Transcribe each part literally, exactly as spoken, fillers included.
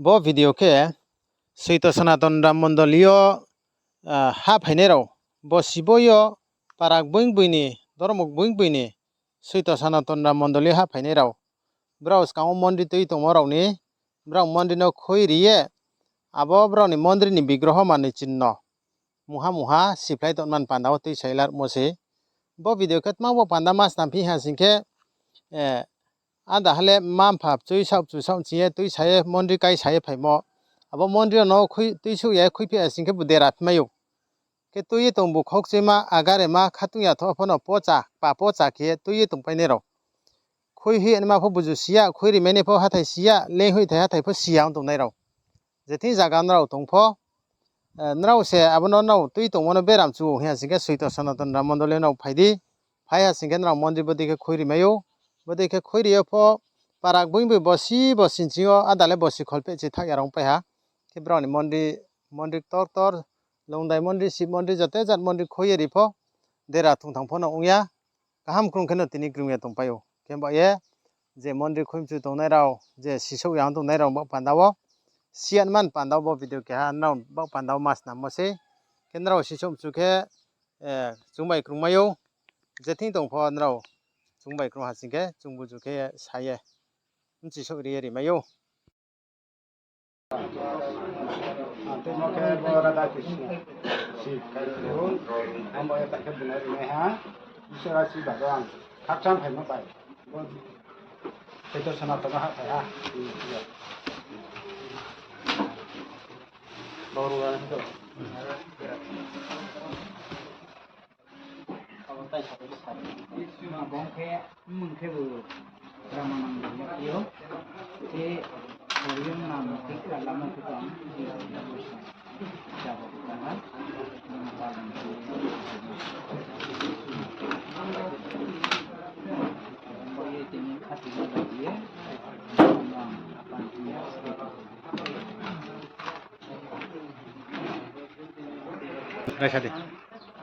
Bo video khe Soito Sanaton Ram Mondoli yo, ah, hahphainai rao, bo sibo yo parak boing boing ni, dormo boing boing ni, Soito Sanaton Ram Mondoli yo hahphainai rao. Brao skang wo mondri tui tongmo rao ni, brao mondri no khui ri ye, abo brao ni mondri ni bigroho manoi chinno mungha mungha siphlai tongman panda wo tuisa ye larmo se. Bo video khe tma bo panda ma snam phi ha sing khe, eh, ada ha le mma-mpha chui saoh chu saoh ching ye tuisa ye mondri kaisa ye phaimo. Abo mondri no khui, tuisuh ya ye khuiphi ha sing khe bo dera phi mai ou. Khe tui ye tong bu khokchuima, agare ma, khatung ya tho pho no pocha, pa pocha khe ye tui ye tongpainai rao. Khui hoih naima pho buzu si ya, khui rimai nai pho hathái si ya, leng hoihthai hathái pho si ya ong tongnai rao. Je thing zaga nrao tong pho, eh, nrao se abo no nrao tui tongmo no beram chu ou hing ya sing khe Soito Sanaton Ram Mondoli nrao phai di. Phai ha sing khe nrao mondri bodei khe khui rimai ou. Bodei khe khui ri yo pho parak boing boing bosi bosi nching yo ada le bosi kholpheh chi thah ya rao ongpai ha. Khe brao ni mondri, mondri ktor ktor, Longdai mondri, Sib mondri, joto jat mondri khui ye ri pho, dera thungthang pho no ong ya. Kaham krung khe no tini krung ye tongpai ou. Khe ba ye, je mondri khuimchu tongnai rao, je sisouh ya ong tongnai rao baoh panda wo, siyan man panda wo bo video keha nrao baoh panda wo ma snammo sei. Khe nrao sisouh mchu khe, eh, chung bai krungmai ou. Je thing tong pho nrao chung bai krung ha sing khe, chung buzu khe sa ye, mchisouh ri ye rimai ou. Ang tei mo khe bo Radha Krishna si kai phu, ang bo ya ta khe bung ri nai ha, Isor a si ba ang khakchang phaimo bai, bo Soito Sanaton ha phai ha. Abo khe mmung khe bo Ramananda yo, khe Horiom nam Dikha lamo khe tong, jabo khe tong ha, bo ye tini khati no bai ye, apan tini Raisa di.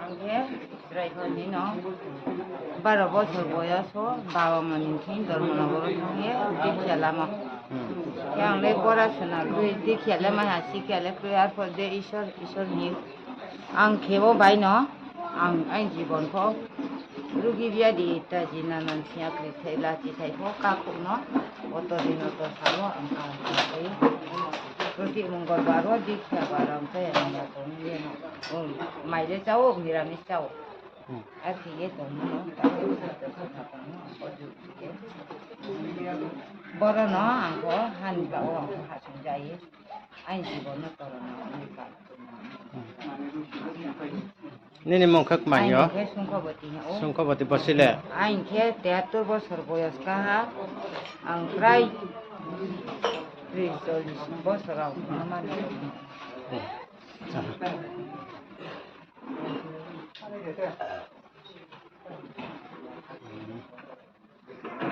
Ang khe Chraikho ni no baro bosor boyos o baba mani thing Dharmanagar o thang ye dikha lamo. Khe ang le porasona kroi dikha le mai ha, sikha le kroi, arphuh de Isor, Isor ni. Ang khe bo bai no, ang aini jibon pho rugi biadi taji nanan siya kri thai lachi thai pho kakhouh no, oto din oto samo ang ang thai. Proti Mongolbar o dikha baram chaya maya tong ye no. Mai le chao, niramis chao. Akhe ye tongmo no, tamo se to se tongmo, ang bo ju ye. Boro no ang bo hani ba o ang bo hasung ja ye. Aini jibon no toro no, ani ka. Nini mung khe kma hing yo? Aini khe Sungkhoboti hing ou. Sungkhoboti bosi le? Aini khe tehattor bosor boyos kaha. Ang prai tris chollis bosor ang no mano.